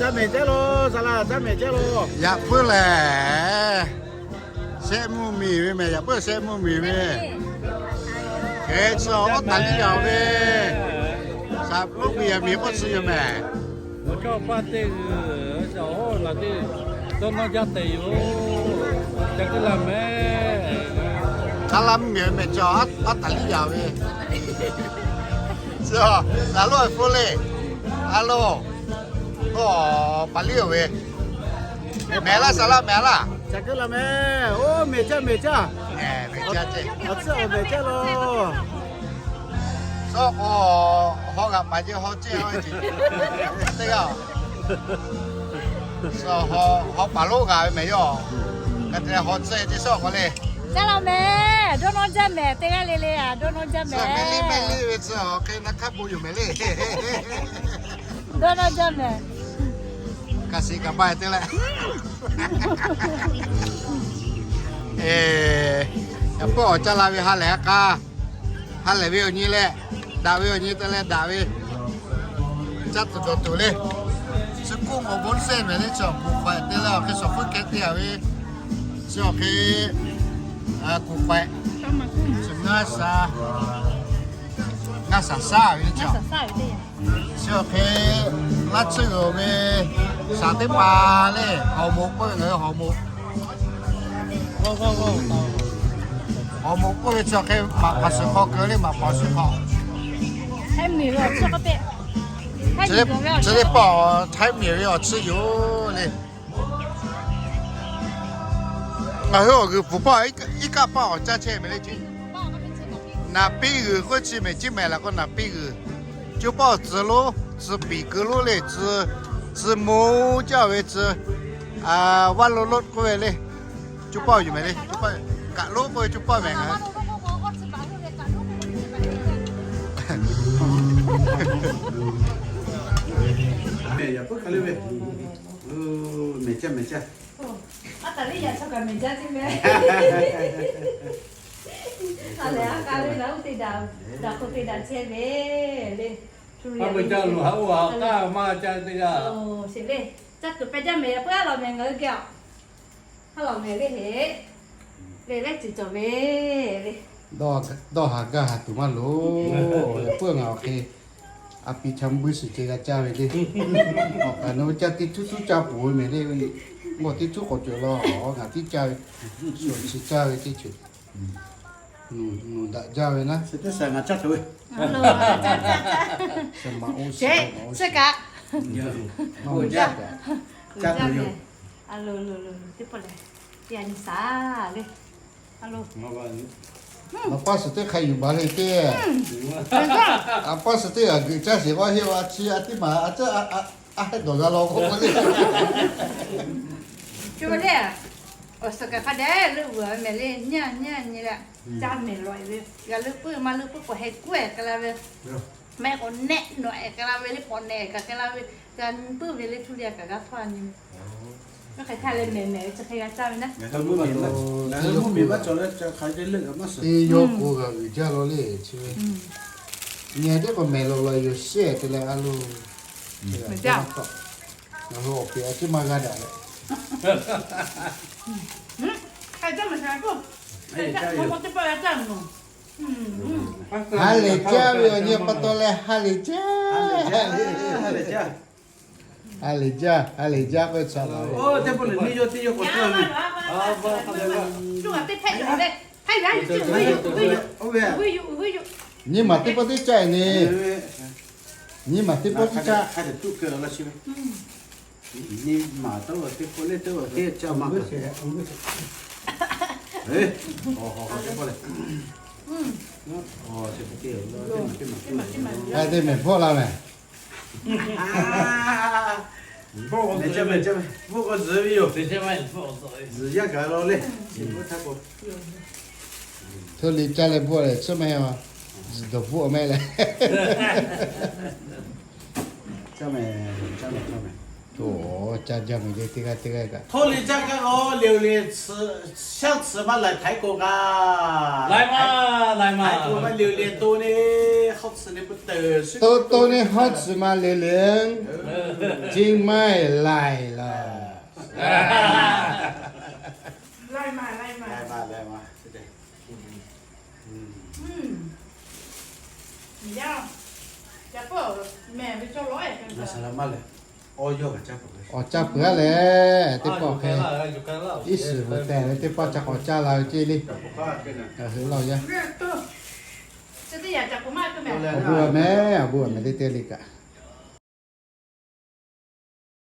Caˇ mehˍ caˇ lo, saˍ laꞈ caˇ mehˍ caˇ lo. Yaꞈ puiˉ lehˬ, shehˆ mvuhˇ miˬ ve mehˍ, yaꞈ puiˉ shehˆ mvuhˇ miˬ ve. Hk'e chi awˬ taˍ liˇ yaꞈ ve, shaˍ loˉ miˬ yaꞈ miˬ k'oˆ tcuh yoˬ mehˍ. Awˬ chawˇ paˇ teˇ g'uiˬ, awˬ hoˉ laˬ teˇ, dawˇ nawˇ jaˇ tehꞈ yoˬ. Ca kuiˉ laˇ mehˍ. Hk'a laˇ mvuhˇ miˬ ve mehˍ chi awˬ taˍ liˇ yaꞈ ve. Saˍ loˉ ve hpu le. A lo. K'o, paˍ liˇ oˬ ve. Mehˍ laˇ saˍ laꞈ mehˍ laˇ. Ca kuiˉ laˇ mehˍ. Oˇ mehˍ caˇ mehˍ caˇ. Awˬ tcuhˉ awˬ mehˍ caˇ lo. Sawˉ k'o, haw g'aꞈ paˍ ce haw ceˇ teˇ g'aˇ. Haw paˍ lonˉ g'a ve mehˍ yoˬ. Ka te haw tcuhˉ ce sawˉ k'o le. Caˇ laˇ mehˍ, dawˇ nawˇ jaˇ mehˍ, teˇ g'aˇ le le a, dawˇ nawˇ jaˇ mehˍ. Mehˍ liˇ mehˍ liˇ ve tcuh awˬ hk'e na hk'aˇ bon yoˬ mehˍ le. Dawˇ nawˇ jaˇ mehˍ. Kaꞈ shiˍ kaꞈ ba te leh. Yaꞈ puiˉ awˬ caˇ la ve ha lehˬ a k'a, ha lehˬ ve awˬ nyi leh, daꞈ ve awˬ nyi te leh daꞈ ve, caˇ tuˬ dawˬ tuˬ le. Chi kuˇ maw bon sehˇ mehˍ le, chi awˬ kuˬ hk'awꞈ te leh awˬ hk'e shawˍ hpfuhˇ keh te a ve, chi awˬ hk'e kuˬ hk'awꞈ, ngaˇ shaˍ, ngaˇ shaˍ shaˉ ve le chi. Chi awˬ hk'e laˇ tsuhˇ g'uiˬ ve shaˍ teˇ pa le, hawˍ moˍ k'oˆ ve ngaˬ hui hawˍ moˍ. Hawˍ moˍ k'oˆ ve chi awˬ hk'e maꞈ hpaˍ suhˍ hk'aw keu le, maꞈ hpaˍ suhˍ hk'aw. Chi teˇ pawˆ Htaiˇ miˬ ve awˬ tsuhˇ yoˬ le. Ngaˬ hui awˬ g'uiˬ pfuhˍ pawˆ iˉ kaˆ pawˆ awˬ caˇ chehˇ mehˍ le ce. Naˍ piˇ g'uiˬ k'oˆ chi mehˍ ciˉ mehˍ laˬ k'o naˍ piˇ g'uiˬ. Cuˇ pawˆ tcuh lonˉ, tcuh piˍ keu lonˉ le, tcuh mo caˇ ve tcuh, vaˇ lo lonˉ k'oˆ ve le. Cuˇ pawˆ yoˬ mehˍ le, cuˇ pawˆ, kaꞈ lonˉ k'oˆ ve cuˇ pawˆ mehˍ ngaˬ hui. Mehˍ caˇ mehˍ caˇ. A taˍ liˇ yaꞈ chaw kaꞈ mehˍ jaˇ ceˇ mehˍ. A lehˬ a k'a ve la oˇ te daꞈ, daꞈ k'o te daꞈ chehˇ ve le. Cuˇ ve a ve caˇ lo ha oˇ a k'aˇ maˇ caˇ teˇ g'aˇ. Sheˍ le, caˇ tuˬ pehˇ jaˇ mehˍ, yaꞈ puiˉ a laˬ mehˍ ngaˬ hui geh a. A laˬ mehˍ le heˍ. Le lehˉ ceˬ cawˬ ve le. Dawˇ haˍ gaˇ haˍ tuˬ maˇ loˍ. Yaꞈ puiˉ ngaˬ awˬ hk'e a pi cha mvuhˇ buiˇ suhˍ ceh g'a caˇ ve le. Awˬ kaꞈ nawˬ hui caˇ teˇ cuˉ cuˉ caˇ peuˬ ve mehˍ le. Ngaˬ teˇ cuˉ k'awꞈ cawˬ law, ngaˬ tiˉ caˇ ve. Suhˍ chi caˇ ve teˇ ceuˬ. Nuˬ daꞈ jaˇ ve naˉ. Suhˍ teˇ saˍ ngaˬ caˇ cawˬ ve. Suhˍ kaꞈ. Maˇ caˇ. Caˇ tuˬ yoˬ. A lo lo lo lo teˇ pawˆ lehˬ, teˇ g'aˇ nyi shaˍ le. A lo. Awˬ paˇ suhˍ teˇ hk'a yuˬ baˬ le teˇ. Awˬ paˇ suhˍ teˇ g'aˇ g'uiˬ caˇ sheˍ k'aw heˆ a chi a tiˉ maˬ a caˇ a heˆ dawˬ g'a law k'oˆ k'oˆ le. Chi le, awˬ suhˍ kaꞈ hk'a dehꞈ leuˆ vuiˬ ve mehˍ le, nyi nyi nyi leh, caˇ mehˍ lawꞈ ve, g'a leuˆ puiˉ maˇ leuˆ puiˉ k'awꞈ heh kuˉ ehˍ k'ai la ve, mehˍ k'awꞈ nehˆ nawꞈ ehˍ k'ai la ve le, k'awꞈ nehˆ kaꞈ k'ai la ve, g'a nyi puiˉ ve le, htu le kaꞈ g'a hpawˇ a nyi ve. Yawˇ hk'aˬ htaˇ leh mehˍ mehˍ ve chi hk'e g'a caˇ ve naˉ. Ngaˬ hui mvuhˇ miˬ maˇ cawˬ leh ca hk'a dehꞈ leuˆ g'a maˇ suhˍ. Teˇ yawˇ k'o g'a g'uiˬ jaˇ law le chi ve. Nyi teˇ k'awꞈ mehˍ lawꞈ lawꞈ yoˬ shehˆ te leh a lo. Ngaˬ hui awˬ pehˍ a ciˉ maˇ g'a daꞈ leh. Ha lehˬ jaˇ ve awˬ nyi pa taw leh ha lehˬ jaˇ. Ha lehˬ jaˇ, ha lehˬ jaˇ k'oˆ ve chaꞈ la ve. Nyiˇ maˬ teˇ pawˆ teˇ caˆ ne. Nyiˇ maˬ teˇ pawˆ teˇ caˆ. Nyiˇ maˬ teˇ pawˆ teˇ caˆ ma. Teˇ mehˍ bvuhˆ la mehˍ. Bvuhˆ k'o zuhꞈ ve yoˬ. Zuhꞈ yaˇ gaˬ la le. Hto li caˇ leh bvuhˆ leh tsuhˇ mehˍ a. Zuhꞈ dawˬ bvuhˆ mehˍ leh. Caˇ mehˍ, caˇ mehˍ, caˇ mehˍ. Oˇ, caˇ jaˇ mehˍ le teˇ g'aˇ teˇ g'aˇ kaꞈ. Hto li caˇ kaꞈ a liꞈ le, shaˉ tsuhˍ maˇ laiˬ htaiˍ k'o kaꞈ. Laiˬ ma, laiˬ ma. Htaiˍ k'o maˇ liꞈ le to le. To to neˇ hawˉ tcuh ma le le, Chiang Mai laiˬ laˬ. Awˬ caˇ peuˬ aˉ lehˬ, teˇ pawˆ hk'e iˉ shiˍ vuiˬ tehˬ ve teˇ pawˆ ca k'awꞈ caˇ la ve ceˇ le. Ngaˬ hui laˇ yaˇ. Awˬ bon a mehˍ, awˬ bon a mehˍ teˇ teˇ le kaꞈ.